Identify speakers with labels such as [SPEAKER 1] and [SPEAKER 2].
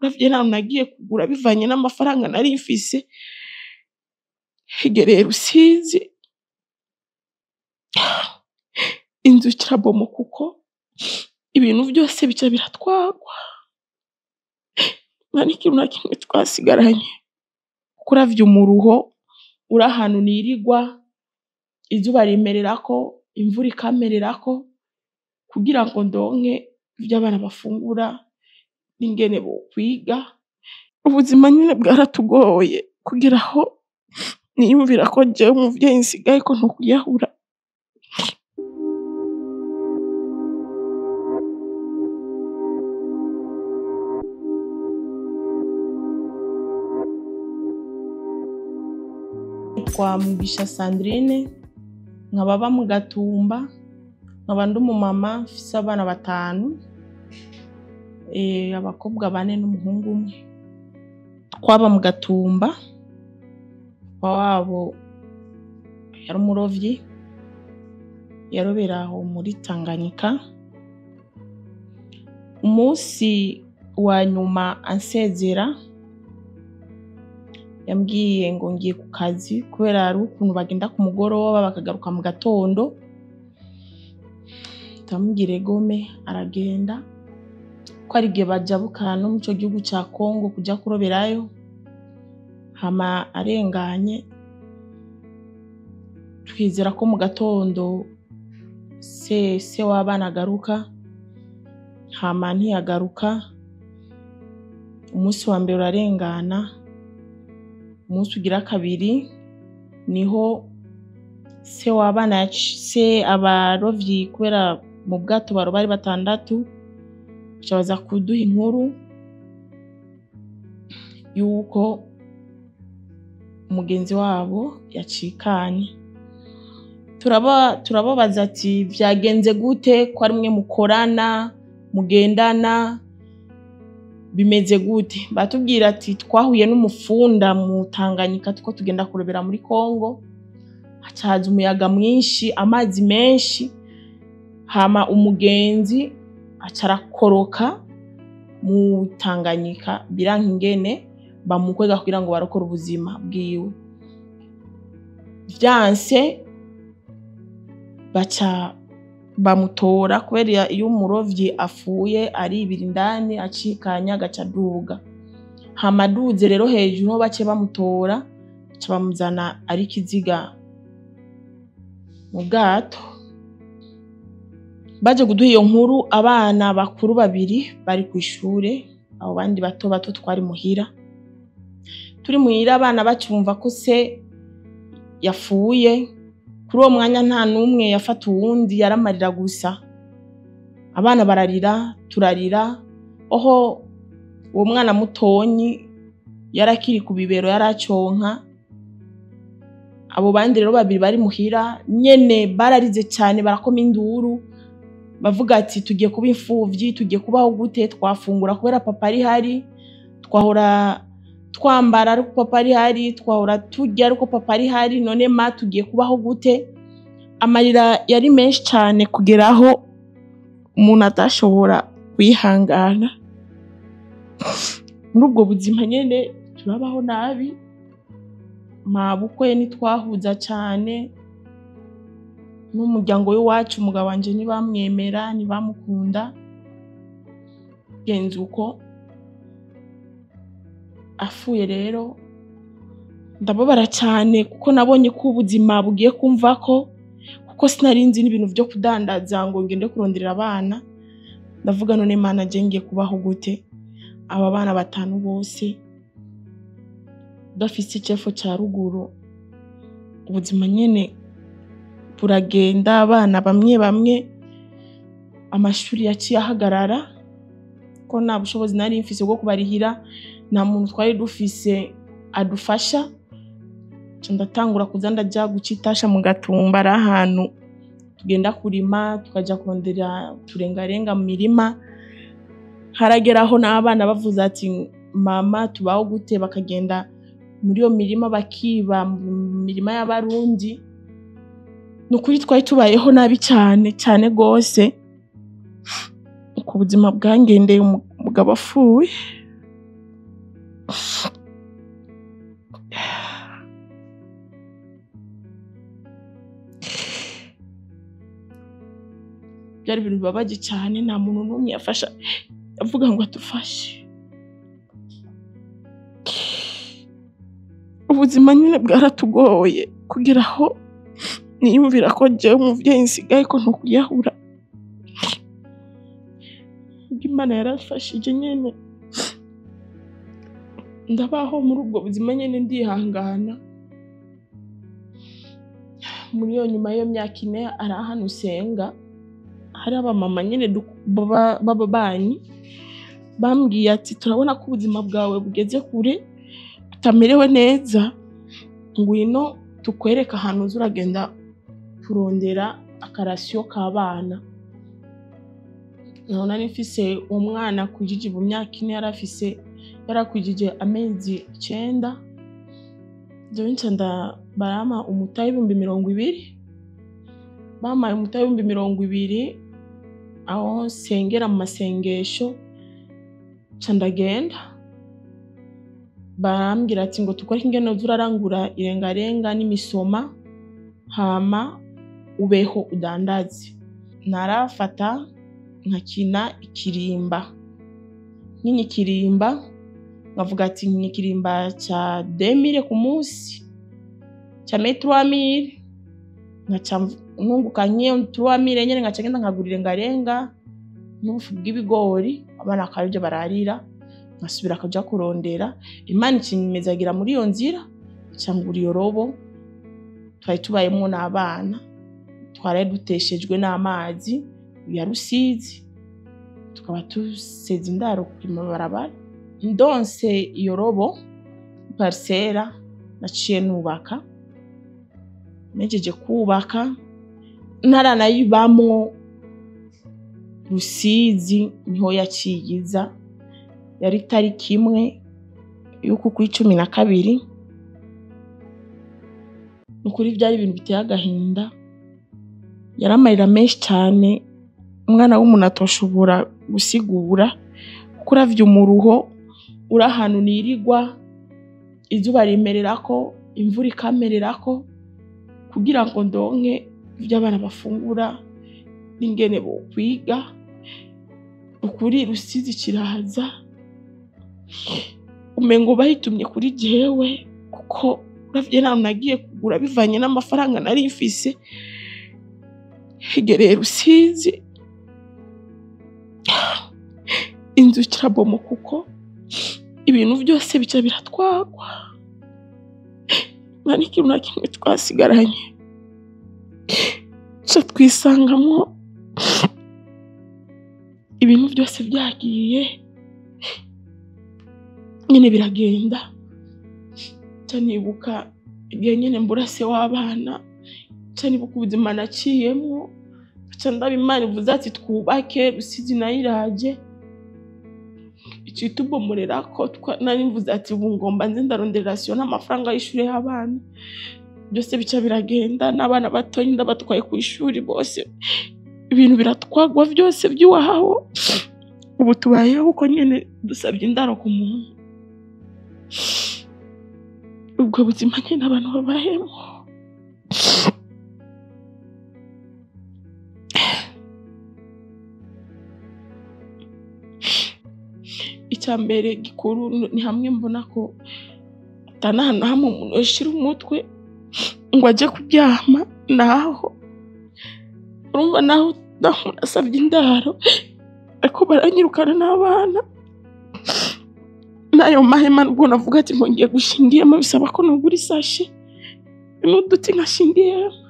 [SPEAKER 1] Uravye naho nagiye kugura bivanye n'amafaranga nari mfise, hegereye Rusizi, inzu irabomoka uko, ibintu vyose bica biratwagwa, nta n'ikintu na kimwe twasigaranye. Kuko uravye umuruho uri ahantu nirigwa, izuba rimererako, imvura ikampererako, kugira ngo ndonke ivyo abana bafungura n'ingene bokwiga. Ubuzima nyene bwaratugoye kugira aho niyumvira ko jewe umuvyeyi nsigaye ko nokwiyahura. Nitwa Mugisha Sandrine, nkaba mba mu Gatumba, nkaba ndi umumama mfise abana batanu, abakobwa bane n'umuhungu umwe. Twaba mu Gatumba, papa wabo yari umurovyi, yarobera aho muri Tanganyika. Umusi wa nyuma ansezera, yambwiye ngo ngiye ku kazi kubera hariho ukuntu bagenda ku mugoroba bakagaruka mu gatondo. Ndamubwira egome, aragenda, ko hari igihe bajabuka no muco gihugu ca Kongo kuja kuroberayo. Hama arenganye, twizera ko mu gatondo se w'abana agaruka, hama ntiyagaruka. Umusi wa mbere urarengana, umusi ugira kabiri niho se w'abana se abarovyi kubera mu bwato baroba ari batandatu, baca baza kuduha inkuru yuko umugenzi wabo yacikanye. Turababaza ati vyagenze gute ko ari mwe mukorana, mugendana, bimeze gute? Batubwira ati twahuye n'umufunda mu Tanganyika tuko tugenda kurobera muri Kongo, haca haza umuyaga mwinshi, amazi menshi, hama umugenzi aca arakoroka mu Tanganyika, biranka ingene bamukwega kugira ngo barokore ubuzima bwiwe. Vyanse baca bamutora, kubera iyo umurovyi afuye aribira indani acikanya agaca aduga. Hama aduze rero hejuru niho baciye bamutora, baca bamuzana ari ikiziga mu bwato. Baje kuduha iyo nkuru, abana bakuru babiri bari kw'ishure, abo bandi bato bato twari muhira. Turi muhira abana bacumva ko se yafuye, kuri uwo mwanya nta n'umwe yafata uwundi, yaramarira gusa. Abana bararira, turarira, oho uwo mwana mutonyi yarakiri ku bibero yaraconka. Abo bandi rero babiri bari muhira nyene bararize cane, barakoma induru, bavuga ati tugiye kuba imfuvyi, tugiye kubaho gute, twafungura kubera papa ari hari, twahora twambara ariko papa ari hari, twahora turya ariko papa ari hari, none ma tugiye kubaho gute? Amarira yari menshi cane kugeraho umuntu atashobora kwihangana. Muri ubwo buzima nyene turabaho nabi, mabukwe ntitwahuza cane n'umuryango w'iwacu, umugabo wanje ntibamwemera, ntibamukunda. Genza uko afuye rero ndababara cane, kuko nabonye ko ubuzima bugiye kumvako, kuko sinari nzi n'ibintu vyo kudandaza ngo ngende kuronderera abana. Ndavuga none Mana je ngiye kubaho gute, aba bana batanu bose udafise icefo ca ruguru. Ubuzima nyene buragenda, abana bamwe bamwe amashuri yaciye ahagarara, ko nta bushobozi nari mfise bwo kubarihira, nta muntu twari dufise adufasha. Nca ndatangura kuza ndaja guca itasha mu Gatumba, ari ahantu tugenda kurima, tukaja kurondera turengarenga mu mirima. Harageraho n'abana bavuze ati mama tubaho gute, bakagenda muri iyo mirima bakiba mu mirima y'abarundi. Nukuri twari tubayeho nabi cane cane gose, uko ubuzima bwangendeye umugabo apfuye. Byari ibintu bibabaje cyane, nta muntu n'umwe yafasha avuga ngo adufashe. Ubuzima nyine bwaratugoye kugira aho niyumvira ko jewe umuvyeyi nsigaye ko ntukuyahura. Imana yarafashije nyene, ndabaho muri ubwo buzima nyene ndihangana. Muri iyo nyuma y'iyo myaka 4 ari ahantu usenga, hari abamama nyene b'ababanyi bambwiye ati turabona ko ubuzima bwawe bugeze kure, utamerewe neza, ngwino tukwereka ahantu uza uragenda kurondera akarasiyo k'abana. None nari mfise umwana akwijije mu myaka 4, yarakwijije amezi 9. Jewe nca barampa umutahe 20,000, bampaye umutahe 20,000 aho nsengera mu masengesho, nca ndagenda. Barambwira ati ngo tukwereke ingene uza urarangura irengarenga n'imisoma, hama ubeho udandaze. Narafata nkakina ikirimba, nkina ikirimba nkavuga ati nkina ikirimba ca 2000 ku munsi, ca 3000, nkaca nunguka nk'iyo 3000 nyene, nkaca ngenda nkagura irengarenga n'ubufu bw'ibigori, abana bakaba arivyo bararira, nkasubira kuja kurondera. Imana ikinyemezagira muri iyo nzira, nca ngura iyo robo twari tubayemwo n'abana, twaraye duteshejwe n'amazi ya Rusizi, tukaba duseze indaro ku mabarabara. Ndonse iyo robo parisera naciye nubaka, nejeje kubaka ntaranayibamwo. Rusizi niho yaciyiza, yari tariki 1 y'uku kwa 12. Nukuri byari ibintu biteye agahinda, yari amarira menshi cyane umwana w'umuntu atoshobora gusigura, kuko uravye umuruho uri ahantu nirirwa, izuba rimererako, imvura ikamererako, kugira ngo ndonke ivyo abana bafungura n'ingene bokwiga. Ukuri Rusizi kiraza umengo bayitumye kuri jewe, kuko uravye nta nagiye kugura bivanye n'amafaranga nari mfise. Hegereye Rusizi inzu irabomoka, kuko ibintu byose bica biratwagwa, nta n'ikintu na kimwe twasigaranye. Ca twisangamwo ibintu byose byagiye nyene biragenda. Ca nibuka igihe nyene mbura se w'abana, ca nibuka ubuzima naciyemwo, ca ndaba Imana ivuze ati twubake. Rusizi nayo iraje icitubomorerako. Nari mvuze ati ubu ngomba nze ndarondera rasiyo n'amafaranga y'ishure y'abana, byose bica biragenda, n'abana batoyi ndabatwaye ku ishuri bose, ibintu biratwagwa byose by'iwahaho. Ubu tubayeho uko nyene dusabye indaro ku muntu. Ubwo buzima nyene abantu babayemo. Icya mbere gikuru ni hamwe mbona ko atanahantu hamwe umuntu yoshira umutwe ngo aje kuryama, naho urumva naho nasabye indaro ariko baranyirukana n'abana. N'ayo mahema nubwo navuga ati ngo ngiye gushingiyemo, bisaba ko nugura isashe n'uduti nkashingiyemo.